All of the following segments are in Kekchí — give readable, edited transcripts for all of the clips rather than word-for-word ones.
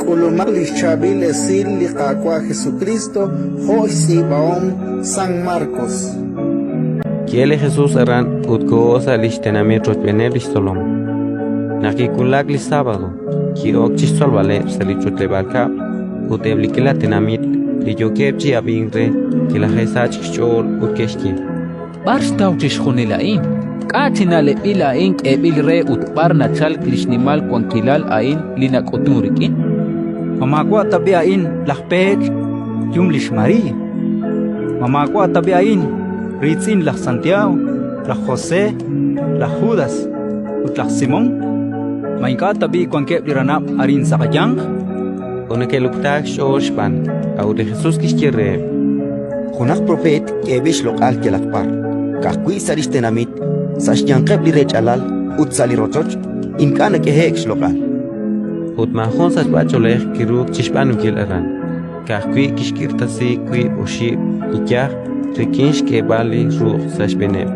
K'ulumaq li xChaab'il Esil li Qaawa' Jesukriist jo' xtz'iib'ahom San Markos. Ki'elk li Jesus aran ut koho sa' li xtenamit rochb'eeneb' li xtzolom. Naq kiwulak li sábado, ki'ok chi xtzolb'aleb' sa' li ch'utleb'aal kab'l, ut eb' li k'iila tenamit li yookeb' chi ab'ink re kilaje'sachk xch'ool ut ke'xye: B'ar xtaw chixjunil a'in? K'a' chi na'leb'il a'in k'eeb'il re ut b'ar nachalk li xnimal wankilal a'in li nak'utunk rik'in? Ma maawa' tab'i' a'in laj peech', yum lix María? Ma maawa' tab'i' a'in riitz'in laj Santiago, laj José, laj Judas ut laj Simón? Ma ink'a' tab'i' wankeb' li ranab' arin sa' qayanq? Ut neke'luktaak xch'ool xb'aan. A'ut li Jesus kixye reheb': Junaq propeet k'eeb'il xloq'al yalaq b'ar, ka'ajwi' sa' li xtenamit, sa' xyanqeb' li rech'alal ut sa' li rochoch, ink'a' nak'ehe'k xloq'al. Ut maajun sachb'ach'oolej kiruuk chi xb'aanunkil aran, ka'ajwi' kixk'irtasi wiib' oxib' li yaj rik'in xk'eeb'al li ruq' sa' xb'eeneb'.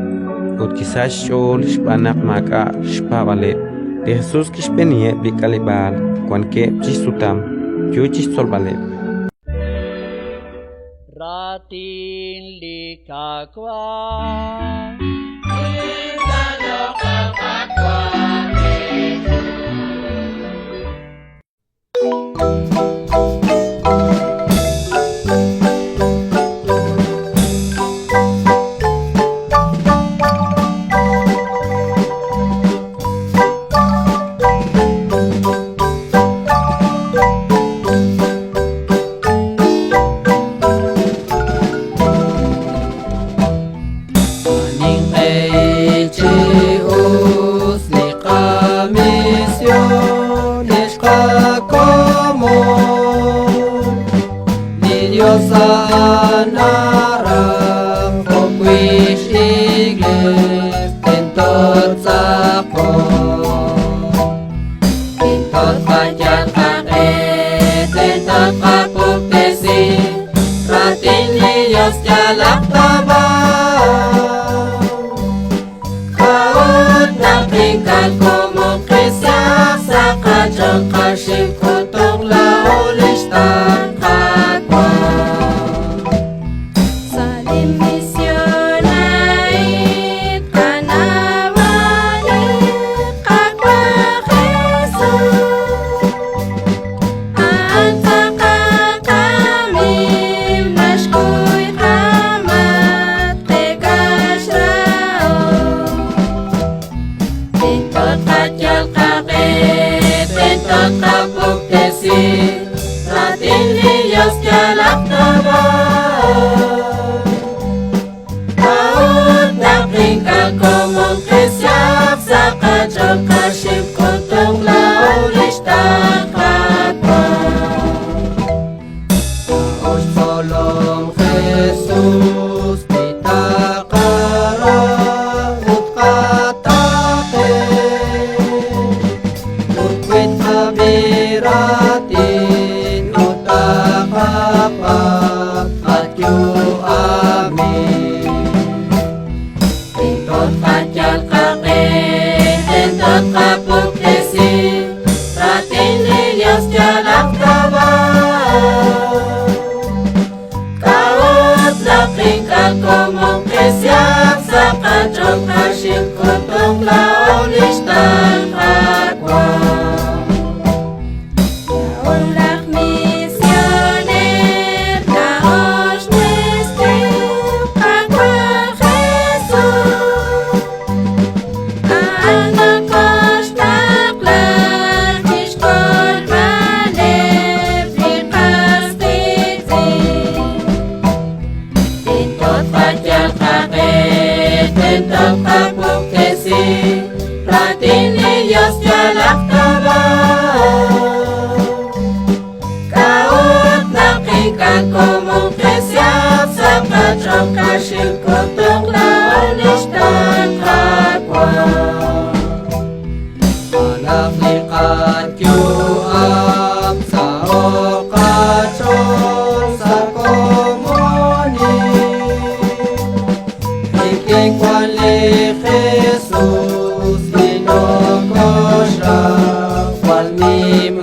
Ut kisachk xch'ool xb'aan naq maak'a' xpaab'aaleb'. Li Jesus kixb'eeniheb' li k'aleb'aal wankeb' chi xsutam, yo chi xtzolb'aleb'. Raatin li Qaawa'.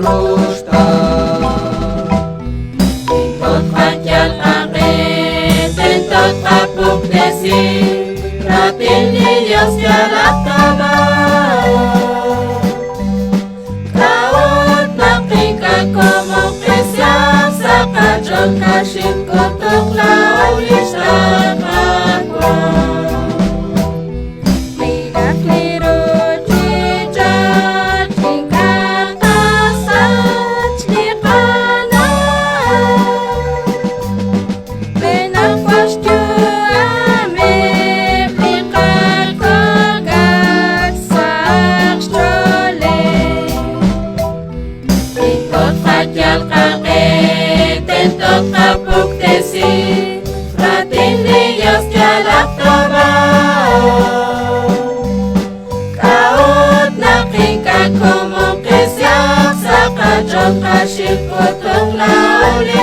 Ruxtaan. Tento tqayal qaqe, tento tqapuktesi, raatin li Dios yalaq ta b'ar. K'a'ut naq ink'a' koomuqesihaq sa' qach'ool qaxik k'utuq laa'o li xtaql Qaawa'? Qilaq li ruuchich'och' ink'a' tqasach li qana'aj. Re naq wanq xyu'ameb' li qakok'al sahaq xch'ooleb'. Tento tqayal qaqe, tento tqapuktesi, raatin li Dios yalaq ta b'ar. K'a'ut naq ink'a' koomuqesihaq sa' qach'ool qaxik k'utuq laa'o li